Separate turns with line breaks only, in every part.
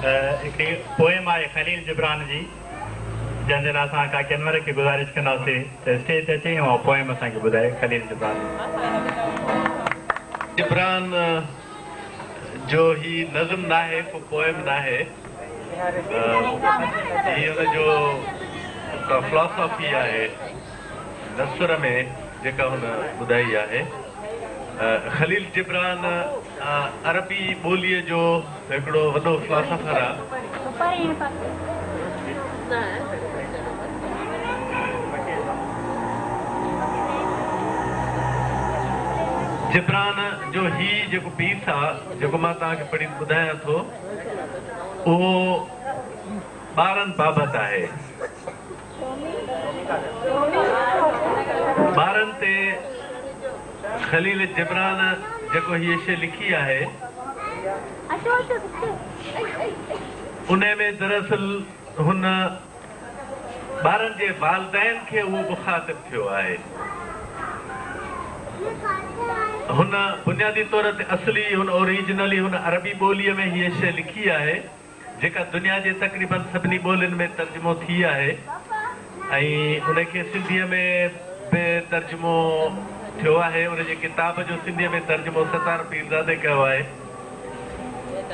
هڪڙي پوئم آهي خليل جبران جي، جنهن جي لاء اسان ڪاڪي انور کي گذارش ڪنداسين ته اسٽيج تي اچي ۽ اها پوئم اسان کي ٻڌائي خليل جبران جي.
جبران جو هي نظم ناهي، ڪو پوئم ناهي، هي ان جو ڪا فلاسافي آهي نثر ۾ جيڪا هن ٻڌائي آهي. خليل جبران عربي ٻوليء جو هڪڙو وڏو فلاسافر آ. جبران جو هي جيڪو پيس آ، جيڪو مان توهان کي پڙهي ٻڌايان ٿو، اهو ٻارن بابت آهي. ٻارن تي خليل جبران جيڪو هيء شيء لکي آهي، انهي ۾ دراصل هن ٻارن جي والدين کي اهو مخاطب ٿيو آهي. هن بنيادي طور تي اصلي هن اوريجنلي هن عربي ٻوليء ۾ هيء شيء لکي آهي. جيڪا دنيا جي تقريبن سڀني ٻولين ۾ ترجمو ٿي آهي ۽ ان کي سنڌيء ۾ به ترجمو ٿيو آهي. ان جي ڪتاب جو سنڌيء ۾ ترجمو ستار پيرزادي ڪيو آهي.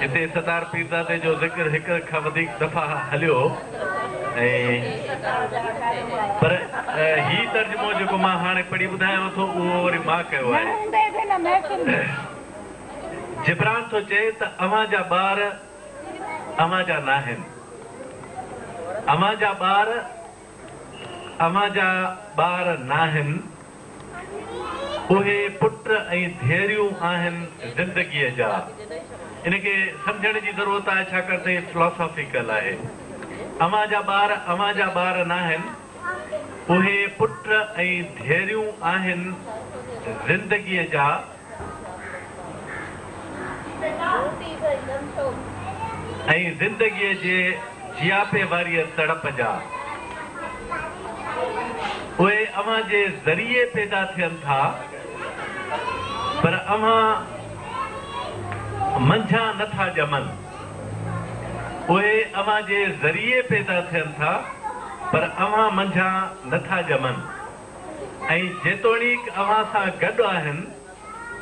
هتي ستار پيرزادي جو ذڪر هڪ کان وڌيڪ دفعا هليو ۽ پر هي ترجمو جيڪو مان هاڻي پڙهي ٻڌايانو ٿو اهو وري مان ڪيو آهي. جبران ٿو چئي ته اوهان جا ٻار اوهان جا ناهن. اوهان جا ٻار اوهان جا ٻار ناهن. اهي پٽ ۽ ڌيئريون آهن زندگيء جا. ان کي سمجهڻ جي ضرورت آهي ڇاڪاڻ ته هي فلاسافيڪل آهي. اوهان جا ٻار اوهان جا ٻار ناهن. اهي پٽ ۽ ڌيئريون آهن زندگيء جا. ۽ زندگيء جي جياپي واريء تڙپ جا. اهي اوهان جي ذريعي پيدا ٿين ٿا، پر اوهان منجهان نه ٿا ڄمن. اهي اوهان جي ذريعي پيدا ٿين ٿا، پر اوهان منجهان نه ٿا ڄمن. ۽ جيتوڻيڪ اوهان سان گڏ آهن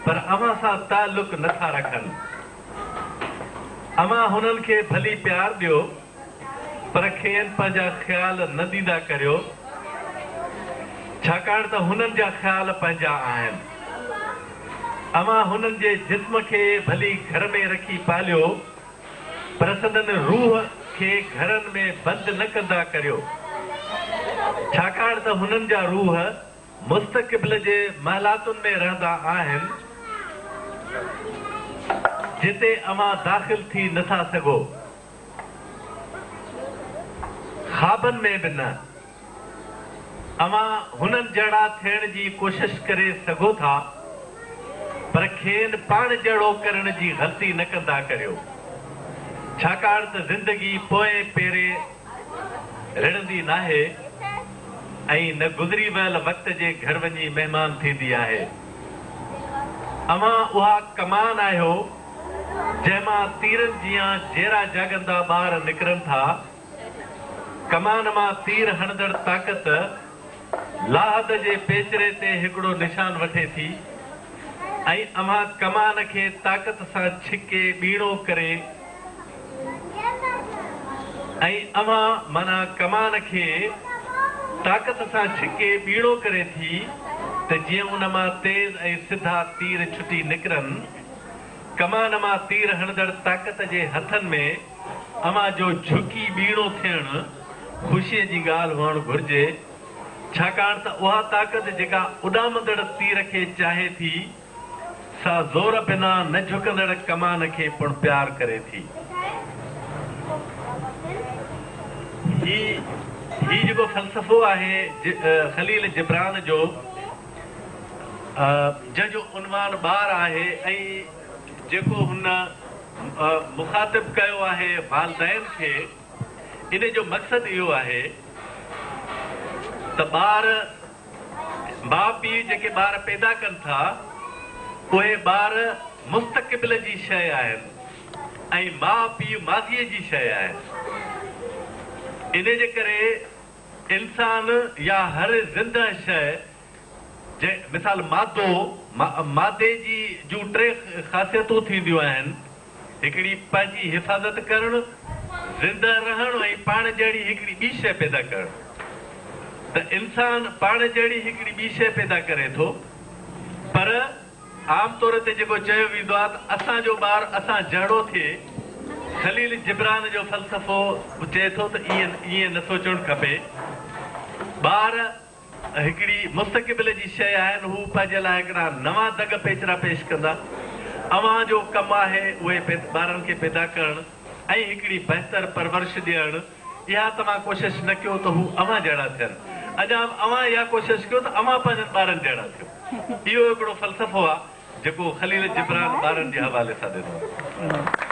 پر اوهان سان تعلق نه ٿا رکن. اوهان هنن کي ڀلي پيار ڏيو پر کين پنهنجا خيال نه ڏيندا ڪريو ڇاڪاڻ ته هنن جا خيال پنهنجا آهن. اوهان هنن جي جسم کي ڀلي گهر ۾ رکي پاليو پر سندن روح کي گهرن ۾ بند نه ڪندا ڪريو، ڇاڪاڻ ته هنن جا روح مستقبل جي محلاتن ۾ رهندا آهن، جتي اوهان داخل ٿي نه ٿا سگهو، خوابن ۾ به نه. اوهان هنن جهڙا ٿيڻ جي ڪوشش ڪري سگهو ٿا، پر کين پاڻ جهڙو ڪرڻ جي غلطي نه ڪندا ڪريو، ڇاڪاڻ ته زندگي پوئين پيرين رڙندي ناهي ۽ نه گذري ويل وقت جي گهر وڃي مهمان ٿيندي آهي. اوهان اها ڪمان آهيو، جنهن مان تيرن جيان جيئرا جاڳندا ٻار نڪرن ٿا. ڪمان مان تير هڻندڙ طاقت لاحد جي پيچري تي هڪڙو نشان وٺي ٿي ۽ اوهان ڪمان کي طاقت سان ڇڪي ٻيڻو ڪري ۽ اوهان معنيٰ ڪمان کي طاقت سان ڇڪي ٻيڻو ڪري ٿي ته جيئن ان مان تيز ۽ سڌا تير ڇٽي نڪرن. ڪمان مان تير هڻندڙ طاقت جي هٿن ۾ اوهان جو جهڪي ٻيڻو ٿيڻ خوشيء جي ڳالهه هئڻ گهرجي، ڇاڪاڻ ته اها طاقت جيڪا اڏامندڙ تير کي چاهي ٿي، سا زور بنا نه جهڪندڙ ڪمان کي پڻ پيار ڪري ٿي. هي هي جيڪو فلسفو آهي خليل جبران جو، جنهن جو عنوان ٻار آهي ۽ جيڪو هن مخاطب ڪيو آهي والدين کي، ان جو مقصد اهو آهي ته ٻار، ماء پيء جيڪي ٻار پيدا ڪن ٿا، اهي ٻار مستقبل جي شيء آهن. ۽ ماء پيء ماضيء جي شيء آهن. انهيء جي ڪري انسان يا هر زنده شيء جنهن مثال مادو، مادي جي جون ٽي خاصيتون ٿينديون آهن، هڪڙي پنهنجي حفاظت ڪرڻ، زنده رهڻ ۽ پاڻ جهڙي هڪڙي ٻي شيء پيدا ڪرڻ. ته انسان پاڻ جهڙي هڪڙي ٻي شيء پيدا ڪري ٿو پر عام طور تي جيڪو چيو ويندو آهي ته اسان جو ٻار اسان جهڙو ٿئي، خليل جبران جو فلسفو چئي ٿو ته ائين ائين نه سوچڻ کپي. ٻار هڪڙي مستقبل جي شيء آهن، هو پنهنجي لاء هڪڙا نوان دڳ پيچرا پيش ڪندا. اوهان جو ڪم آهي اهي ٻارن کي پيدا ڪرڻ ۽ هڪڙي بهتر پرورش ڏيڻ. اها توهان ڪوشش نه ڪيو ته هو اوهان جهڙا ٿين. اڃا به اوهان اها ڪوشش ڪيو ته اوهان پنهنجن ٻارن جهڙا ٿيو. اهو هڪڙو فلسفو آهي جيڪو خليل جبران ٻارن جي حوالي سان ڏنو آهي.